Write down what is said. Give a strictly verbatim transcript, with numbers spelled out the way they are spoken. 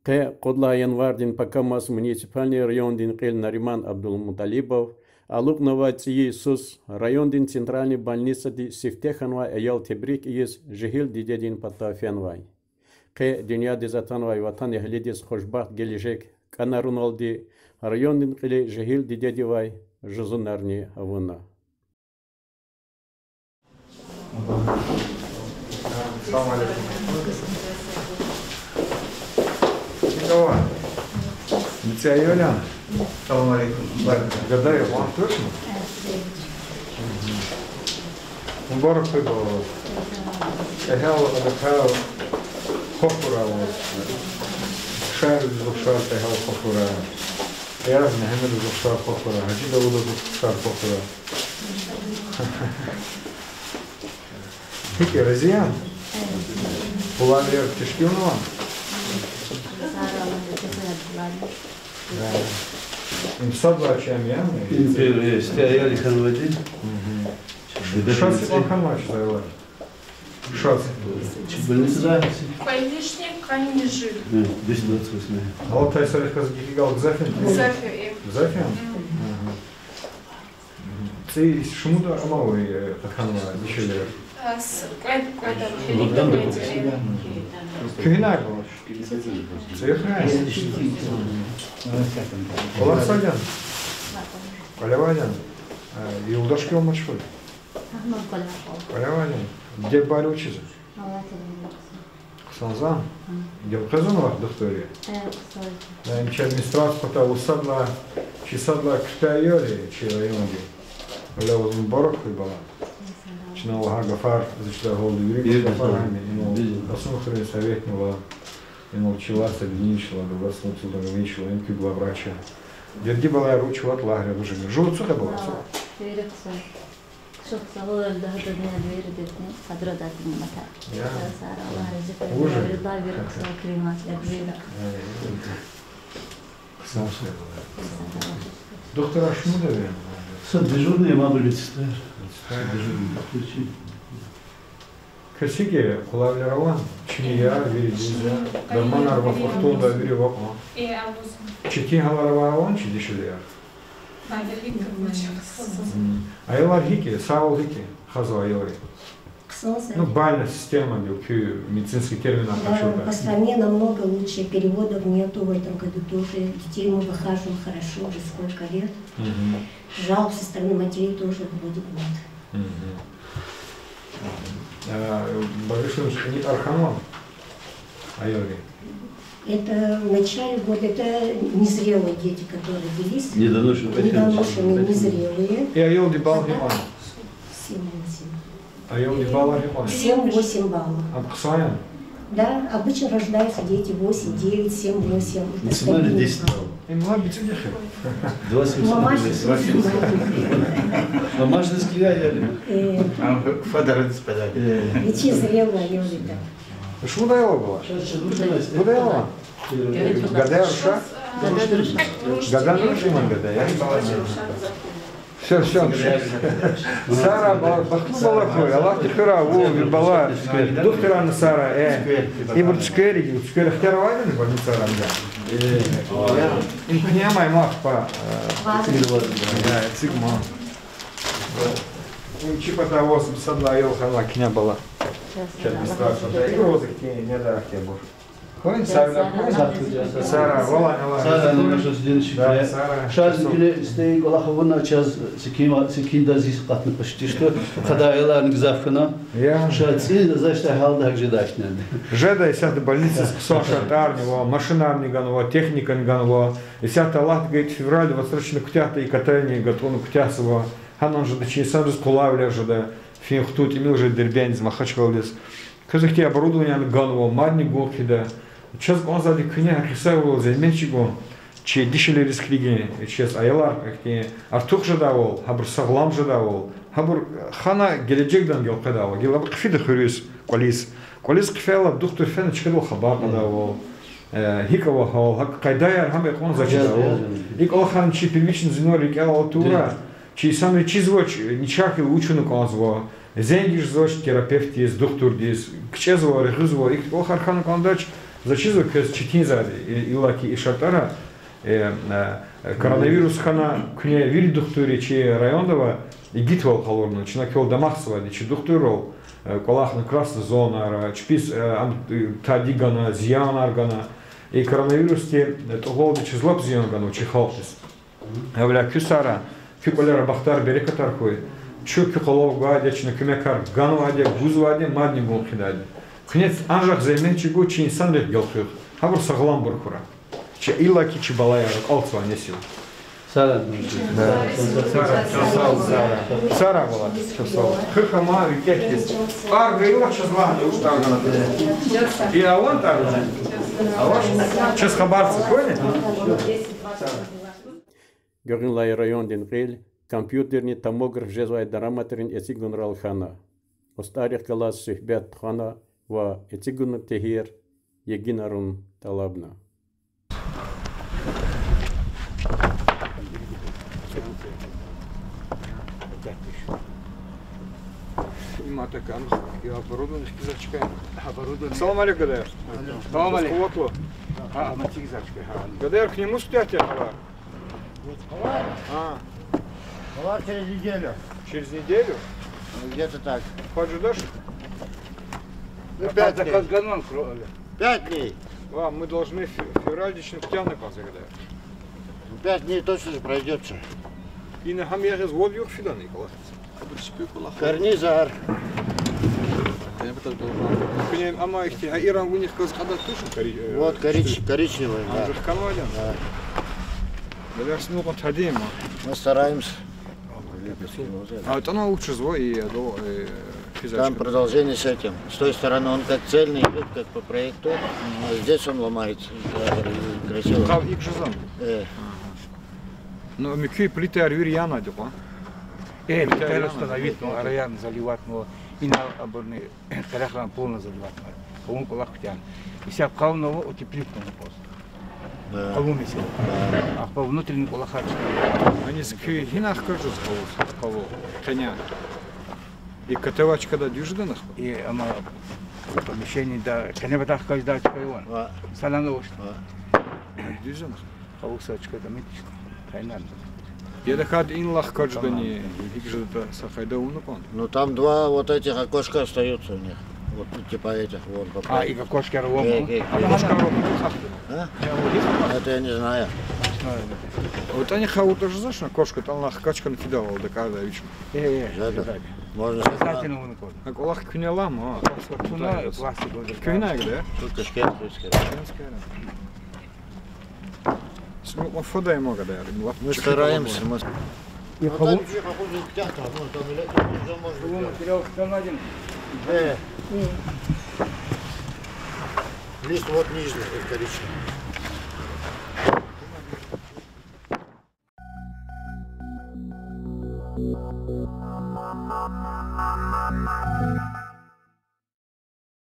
Къе кьуд лагьай январдин пакамаз муниципальный райондин кьил Нариман Абдулмуталибов алукьнавай цӀийи йисуз райондин центральный больницади сифте хьанвай аял тебрик ийиз жегьил дидедин патав фенвай. Къе дуьньядиз атанвай ватанэгьлидиз хушбахт гележег кӀанаруналди райондин кьили жегьил дидедивай жузунарни авуна. Салам алейкум. Николай. Мицяйолян. Салам алейкум. Гадай, вам точно? Мубарак хьуй, бала. ТӀегьал адакай хва хьурай ваз. Шаирдиз ухшар тӀегьал хва хьурай. Эяз Мегьамедаз ухшар хва хьурай. Гьажи Давудаз ухшар хва хьурай. ГьикӀ я, рази я? Къулайвилер тешкилнава? Им сад лагьай чам я? Им первый, сифте аял хьанвайди. Шад икьван хьанвай чиз, аялар? Шад. Чи больницада? Квайнишни, квайниши. Э, десять двадцать восемь. Алатай йисарихъ галаз гекъигайла гзаф я? Гзаф я, э. Гзаф я? ЦӀийи шумуд ам авай, э, къатканвай дишегьлияр? А, с-, кьвед, кьвед ам. Куьгьнай балач? ЦӀийи хьрай? Квалахзавайди я? КӀвале авайди я? Э, юлдаш квел машгъул? Квале авайди я? Дидед бубади вучиз я? Хъсанзава? Гелкъвезвани вахъ духтурри? Э, им чи администрация патай вуж сад лагьай, чи сад лагьай куьртяй аял я чи районди. Валлагь, ваз мубарак хьуй, бала. Чна лагьай гафар, зи чидай гьалда вири гафар гьам я, инал Кьасумхуьруьн советни ва инал чи власть объединившилай, власть национального объединившилай, им куь главврач я. Дерди, балаяр, вуч ватӀа лагьайди я гужни. Жув ацукь, бала, ацукь. Вири хъсан. Ксух сагъуларда гьатадни вири дидедни къадир авуртӀани мата. Я. Са-, сара Аллагь рази хьуй. Вуж я? Вири, вири хъсан килигна, я вири. Хъсан. Духтур, а шумуд я? Са дежурный, мама медсестра. Медсестра. Дежурный духтурчи. Квез гьикӀ я, къулайвилер авани? Чинеяр, виридиз я. Дарманар ваъ, вахтунда вири ваъ. Четин гьалар авай авани чи дишегьлияр? Аялар гьикӀ я, сагъвал гьикӀ я, хазва аялри? Ну, бальная система, куь медицинский терминар къачуртӀа. Да, по стране намного лучше, переводов нету в этом году тоже. Детей мы выхаживаем хорошо, уже сколько лет. Жалоб со стороны матерей тоже вроде бы нет. Э, Багашлуьнич, кьиникьар хьанвани аялри? Это в начале года, это незрелые дети, которые родились. Недоношенные, незрелые. И аялди бал гьикьван? Семь-восемь. Аялди балар гьикьван? Семь-восемь баллов. Ам хъсан я? Да, обычно рождаются дети восемь, девять, семь, восемь. Максимально десять баллов. Им ла бицӀиди хьи. Два семьсот. Мамаш дизин. Мамаш дизин килигай яни. Э. Ам фадар дизин килигай. Э. Вичи зрелая аялди. Шумуд аял ава? Шумуд аял ава? Гадаяр руша? Гадани рушиман гадаяр. Все, все. Сара, ба-, бахтлу бала хьуй, Аллагьди хуьрай вун, ви бала. Духтурни Сара, э. Ибур Цуьквер, Цуьквер ихтияр авайдани больницада? Им куьне амай мах па, э, я, эцигма. Им чи патай ваз сад лагьай аял хьанвай куьне бала. Чи администрацияда. Ибур ваз ихтин, неда ихтияр бур. Хьуй, Сара, Сара, валай, валай. Сара, ну, что здесь, да, Сара. Шаз киле стей кӀвалах авуна, чаз секин, секиндаз йис акъатна почти что. Къадай аяларни гзаф хьана. Я. Ша цӀи заз ишта гьалда гьакӀ жедай чна. Жеда исятда больницада хъсан шартӀарни ава, машинарни ганва, техникани ганва. Исятда Аллагьди гайитӀа февралда вацрачна куьтягьда и катани гатӀунна куьтягьзава. Гьанани жеда чи инсанриз къулайвилер жеда. Фин-хтун тӀимил жеда Дербентдиз, Махачкъаладиз. Квез ихьтин оборудованияни ганва, мадни гун хъийида. Чаз кӀанзавайди куьне гьакъисайвал зегьмет чӀугун, чи дишегьлийриз килигин, чаз аялар ихьтин артух жедайвал, гьабур сагълам жедайвал, гьабур хана гележегдани гелкъведайвал, гила абур хъфида хуьруьз, кӀвализ. КӀвализ хъфейла, духтур фена чкадал хабар кьадайвал. Э, гьикӀ ава гьал, гьакӀ къайдаяр гьам икьван заз чидайвал. ИкӀ алахъна чи первичный звено рикӀелай тура, чи инсанри чизвач, начагъ хьайила вуч авуна кӀанзава. Зенг ийизвач терапевтдиз, духтурдиз, кичӀезва, регъуьзва, икӀ кӀвалахар хьана кӀандач, За чизва квез четинзавайди, и-, иллаки и шартӀара, э, э, коронавирус хьана, куьне вири духтурри чи районда ава, игитвал къалурна, чна квел дамахзавайди чи духтуррал, э, кӀвалахна красная зонара, чпиз, э, ам, э, тади гана, зиянар гана. И коронавирусди, э, тӀугъвалди чиз лап зиян гана чи халкьдиз. Гьавиляй куь сагърай, куь кӀвалера бахтар-берекатар хьуй. Чун куь къвалав гвайди я, чна куьмекар ганвайди я, гузвайди я, мадни гун хъийидайди. Куьне анжах зегьмет чӀугу чи инсанрихъ гелкъуьгъ. Гьабур сагъламбур хьурай. Чи иллаки чи балаяр, акьалтзавай несил. Сагърай, бала, чаз сагъ. Хъуьхъама викӀегьдиз. ТӀвар гайила чаз лагьана, вуч тӀвар гана. И аван тӀвар? Авач? Чаз хабар це, понял? Гуьгъуьнлай райондин кьил компьютерни томограф жезвай дараматрин эцигунрал хьана. УстӀарихъ галаз суьгьбет тухвана ва эцигунрин тегьер егинарун тӀалабна. Им атакан, и оборудование хкизачка. Оборудование. Салам алейкум, гадаяр. Салам алейкум. Къуват ава. А, а, ма хкизачка, гьа. Гадаяр, куьне мус куьтягьди хабар? Вот, хабар. А. Хабар через неделю. Через неделю? Ну, где-то так. Хъваз жедач? Ну, пять дней. Заказ ганвани, кроме. Пять дней. Ва, мы должны фе-, февраль дични куьтягьна кӀанзава, гадаяр. Ну, пять дней точно же пройдёт же. Ина гьам ягъиз вад югъ фидани кӀвалах? Карнизар. Куьне амма ихьтин, гьа, иран вуних каз кьадар тушни кори-, э, вот корич-, коричневый, да. Анжах канвайдан? Да. Гадаяр, ну, вот гьадин ма. Мы стараемся. А там вучзава и, э, до, э, физа. Там продолжение с этим. С той стороны он как цельный идёт, как по проекту. А здесь он ломается. Да, красиво. Къав икӀ жезва? Э. Ага. Ну, муькуь плитаяр вири янайди кьван? Э, плитаяр янайди, установить, ну, араяр заливать, ну, ина абурни къерехран полно заливать. Кьван кӀвалах куьтягьна. Исятда къавнава утеплить авуна кӀанзава. Да. Къавун исятда. Да. Ахпа внутренний кӀвалахар чна. Аниз куьн гьинай хкажиз къаву, къаву, къене? И котелар чкада дуьз жеда ахпа? И, амма помещениеда къене патай хкаждайди чка я ван. Ва. Салана вуш. Ва. Дуьз жеда ахпа? Къаву са чкада митична. Тайнан. Я, тахьайтӀа инлай хкаждани, гьикӀ жедатӀа са къайда авуна кӀанда? Ну, там два вот этих окошка остаются у них. Вот типа этих, вон, по краю. А, и окошкаяр авама? Э, э, э. Окошкаяр авама? А? Это я не знаю. АтӀани хъа авуртӀа жезвач, окошка, тӀалай хкаж хьана фидайвал, дакӀарда вич. Э, э, жеда. Жеда. Можно. Обязательно авуна кӀанда. А кӀвалах куьне лагьана? Пластик, пластик. Куьгьнай гада? Тут кышкет, кышкет. Куьгьнай. Смо фадай ма гадаяр, лап. Мы стараемся, мы. И хаву- Э. Лист вот нижний, коричневый.